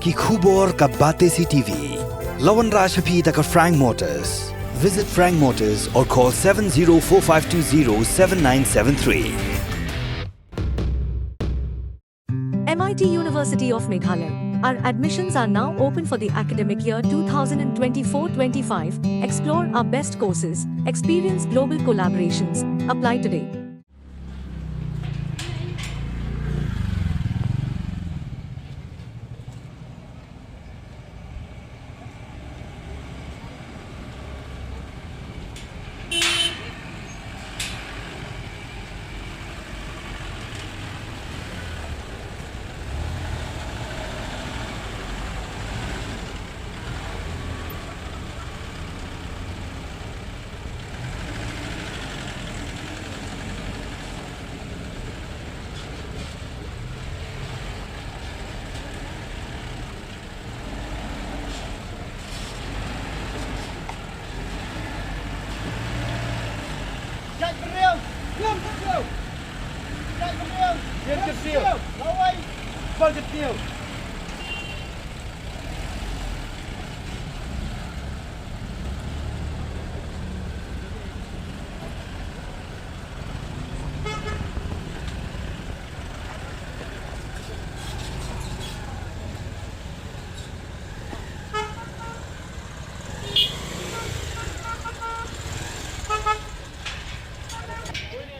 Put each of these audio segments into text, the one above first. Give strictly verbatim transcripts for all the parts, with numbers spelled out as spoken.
Ki khubor ka Batesi TV. La wanrah sha phi da ka Frank Motors. Visit Frank Motors or call seven zero four five two zero seven nine seven three. M I T University of Meghalaya. Our admissions are now open for the academic year two thousand twenty-four twenty-five. Explore our best courses, experience global collaborations. Apply today.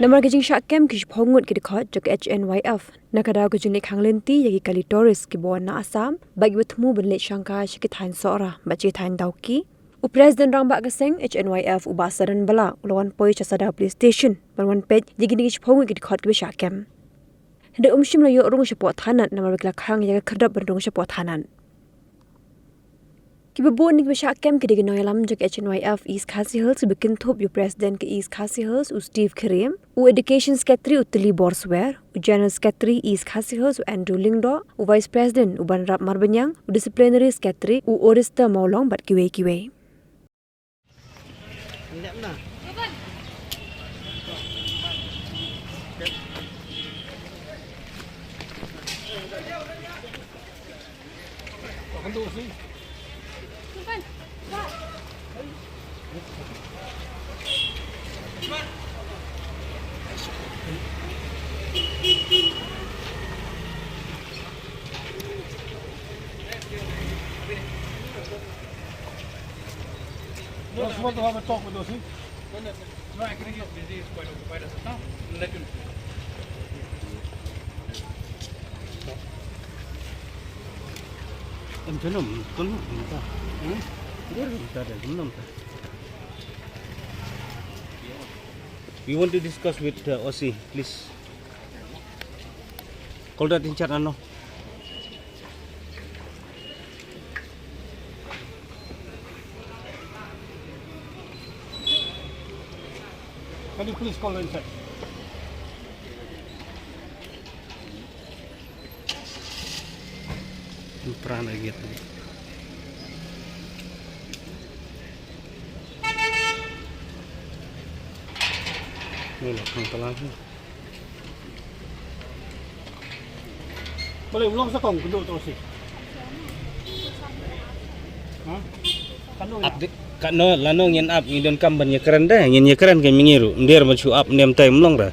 Namar ka jingshah kem ki shiphew ngut ki dkhot jong ka H N Y F, na ka daw ka jingleit khang lynti ïa ki kali tourist kiba wan na Assam bad kiba thmu ban leit shangkai sha ki thaiñ Sohra bad sha ki thaiñ Dawki, u President Rangbah ka seng H N Y F u Bah Sadan Bala u la wan poi sha Sadar Police Station ban wan peit ïa kine ki shiphew ngut ki dkhot kiba shah kem. Hynrei um shym la ïoh rung shapoh thanat namar ba ki la khang ïa ka khyrdop ban rung shapoh thanat. Kiba bun na kiba shah kem ki dei ki nongïalam jong ka H N Y F East Khasi Hills kiba kynthup ïa u President ka East Khasi Hills u Steve Kyriem, u Education Secretary u Tylli Borswer, u General Secretary East Khasi Hills u Andrew Lyngdoh, u Vice President u Banrap Marbaniang, u Disciplinary Secretary u Orista Mawlong bad kiwei kiwei. Just want to have a talk with those, eh? No, no, no. No, actually, he's busy, he's quite occupied as of now. I'll let you know. Em, tenum, tenum, tenum. Hmm? Dia minta dah, tenum dah. We want to discuss with, uh, O C, please. Call that in chat, ano? Can you please call in chat? Pran lagi tu. Ni lah, kang telang ni. Balei, u long sa kong, kynduh to si. Ha? Kano ap de, kano, lano ngin ap, ngi donkam ban ïakren de, ngin ïakren ka mynta ruh, ym dei ban shu ap, ym dei, ym long re.